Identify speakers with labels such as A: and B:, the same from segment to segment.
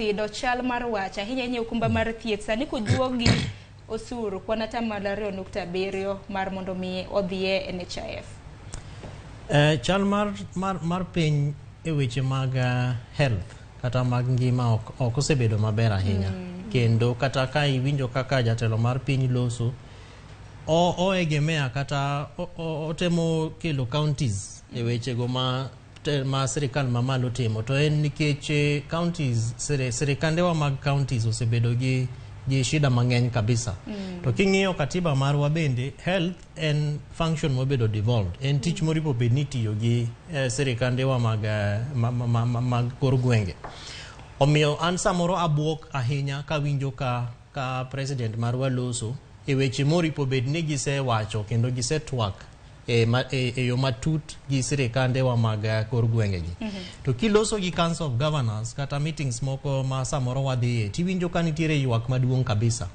A: Osido chal mar wach ahinya ahinya okumba mar thieth sani kojuogi osuru kwan 2.7% mar mondo mi odhiye NHIF.
B: Chal mar piny e weche mag health kata mag ngima ok osebedo maber ahinya. Kendo kata ka iwinjo kaka jatelo mar piny loso, oegemea kata otemo kelo counties e wechego ma sirikal mamalo timo, to en nikech counties, sirikandewa mag counties osebedo gi shida mang'eny kabisa. To king'iyo katiba marwa bende, health en function mobedo devolved, en tich moripo bed ni itiyo gi sirikandewa mag kor gwenge. Omiyo an samoro abuok ahinya kawinjo ka president marwa loso e weche moripo bed ni gisewacho kendo gisetwak e yo matut gi sirikandewa mag kor gwengegi. To kiloso gi Council of Governors kata meetings moko ma samoro wadhiye, tiwinjo ka nitiere ywak maduong' kabisa.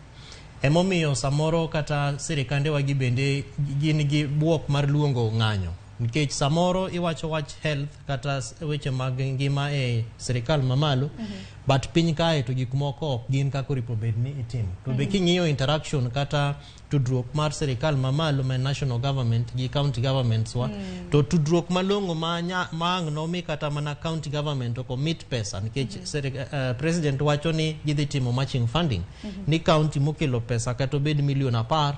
B: Emomiyo samoro kata sirikandewa gi bende gin gi buok mar luongo ng'anyo, nikech samoro iwacho wach health kata weche mag ngima e sirikal mamalo, but piny kae to gik moko ok gin kaka oripo bed ni itimo. To be king'iyo interaction kata tudruok mar sirikal mamalo ma national government gi county governments wa, to tudruok malong'o ma ang' nomi kata mana county government ok omit pesa, nikech president wacho ni gidhi timo matching funding ni county mokelo pesa kata obed milion 10.